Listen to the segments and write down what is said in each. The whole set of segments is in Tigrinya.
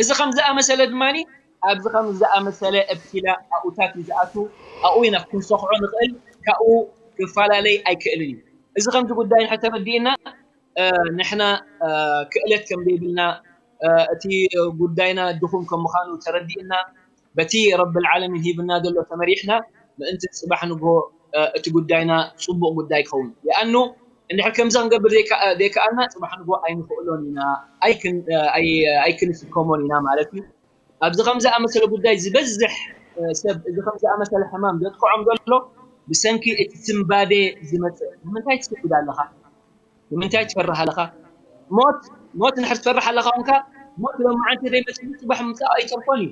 እዚ ከም ዝኣመሰለ ድማ ኣብዚ ከም ዝኣመሰለ እብቲላ ኣብኡታት እዩ ዝኣቱ። ኣብኡ ኢና ክንሰኽዖ ንኽእል፣ ካብኡ ክፈላለይ ኣይክእልን እዩ። እዚ ከምዚ ጉዳይ እንድሕር ተረዲእና ንሕና ክእለት ከም ዘይብልና እቲ ጉዳይና ድኹም ከም ምዃኑ ተረዲእና በቲ ረብል ዓለሚን ሂብና ዘሎ ተመሪሕና ምእንቲ ፅባሕ ንግሆ እቲ ጉዳይና ፅቡቕ ጉዳይ ክኸውን ይኣኑ እንድሕር ከምዚ ክንገብር ዘይከኣልና ፅባሕ ንግሆ ኣይንኽእሎን ኢና ኣይክንስከሞን ኢና ማለት እዩ። ኣብዚ ከም ዝኣመሰለ ጉዳይ ዝበዝሕ ሰብ እዚ ከም ዝኣመሰለ ሕማም ዘጥቅዖም ዘሎ ብሰንኪ እቲ ስንባዴ ዝመፅእ ንምንታይ ትስንብድ ኣለኻ? ንምንታይ ትፈርሕ ኣለኻ? ሞት ሞት እንድሕር ትፈርሕ ኣለኻ ኮንካ ሞት ሎማዓንቲ ዘይመፅእ ፅባሕ ምምፃእ ኣይተርፎን እዩ።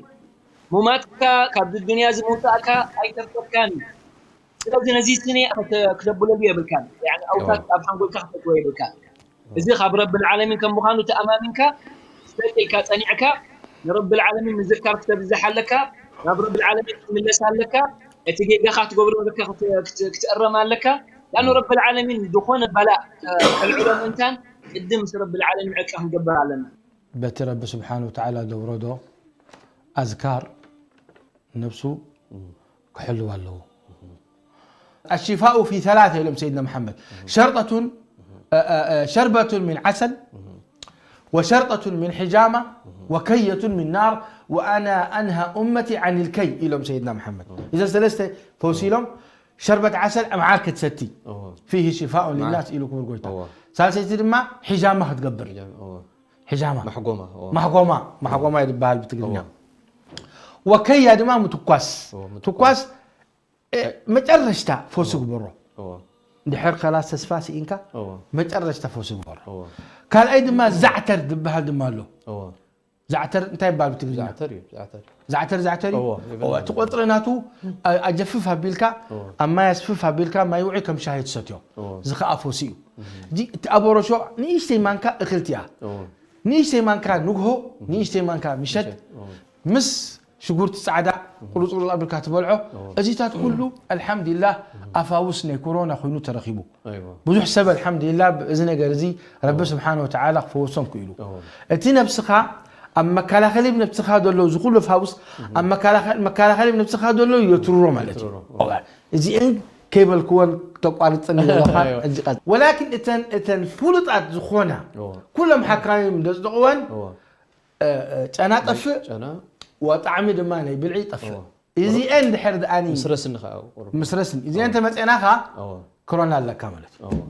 ሙማትካ ካብዚ ዱንያ እዚ ምውፃእካ ኣይተርፈካን እዩ። ስለዚ ነዚ ስኒ ክተብለሉ የብልካን። ኣውታት ኣብ ሓንጎልካ ክተትዎ የብልካን። እዚ ካብ ረብል ዓለሚን ከም ምዃኑ ተኣማሚንካ ሰጥ ኢልካ ጸኒዕካ ንረብል ዓለሚን ምዝካር ክተብዝሕ ኣለካ። ናብ ረብል ዓለሚን ክትምለስ ኣለካ። እቲ ጌጋኻ ትገብሮ ዘለካ ክትእረም ኣለካ። ላኑ ረብል ዓለሚን ዝኾነ ባላእ ከልዕሎ ምእንታን ቅድም ምስ ረብል ዓለሚን ዕርቂ ክንገብር ኣለና። በቲ ረቢ ስብሓን ወተዓላ ዘውረዶ ኣዝካር ነብሱ ክሕልዋ ኣለዎ። الشفاء في ثلاثة ኢሎም ሰይድና መሓመድ ሸርጠቱን ሸርበቱን من عسل وشرطة من حجامة وكية من نار وأنا أنهى أمتي عن الكي ኢሎም ሰይድና መሓመድ። እዘን ሰለስተ ፈውሲ ኢሎም ሸርበት ዓሰል መዓር ክትሰቲ فيه شفاء للناس ኢሉ ክቡር ጎይታ። ሳልሰይቲ ድማ ሒጃማ ክትገብር ሒጃማ ማሕጎማ ማሕጎማ ማሕጎማ ይበሃል ብትግርኛ። ወከያ ድማ ምትኳስ ትኳስ መጨረሽታ ፈውሲ ግበሮ። ድሕር ከላስ ተስፋ ስኢንካ መጨረሽታ ፈውሲ ግበሮ። ካልኣይ ድማ ዛዕተር ዝበሃል ድማ ኣሎ። ዛዕተር እንታይ ይበሃል ብትግርኛ? ዛዕተር እዩ። ዛዕተር ዛዕተር ዛዕተር እዩ። እቲ ቆፅሪ ናቱ ኣጀፍፍ ኣቢልካ ኣብ ማይ ኣስፍፍ ኣቢልካ ማይ ውዒ ከም ሻሂ ትሰትዮ። እዚ ከዓ ፈውሲ እዩ። እቲ ኣቦሮሾ ንእሽተይ ማንካ እኽልቲ እያ። ንእሽተይ ማንካ ንግሆ ንእሽተይ ማንካ ምሸት ምስ ሽጉርቲ ጻዕዳ ቁሩፅ ቁሩፅ ኣቢልካ ትበልዖ። እዚታት ኩሉ ኣልሓምዱሊላህ ኣፋውስ ናይ ኮሮና ኮይኑ ተረኺቡ። ብዙሕ ሰብ ኣልሓምዱሊላህ እዚ ነገር እዚ ረቢ ስብሓን ወተዓላ ክፈወሶም ክኢሉ። እቲ ነብስኻ ኣብ መከላኸሊ ነብስኻ ዘሎ እዚ ኩሉ ፋውስ ኣብ መከላኸሊ ነብስኻ ዘሎ የትርሮ ማለት እዩ። እዚአን ከይበልክወን ተቋርፅኒ ዘለኻ። ወላኪን እተን ፍሉጣት ዝኾና ኩሎም ሓካይም ዘፅድቕወን ጨና ጠፍእ ጣዕሚ ድማ ናይ ብልዒ ጠፍእ። እዚአን ድሕር ደኣኒ ምስረስኒ ከዓ ቁሩብ ምስረስኒ እዚአን ተመፅአናኻ ክሮና ኣለካ ማለት እዩ።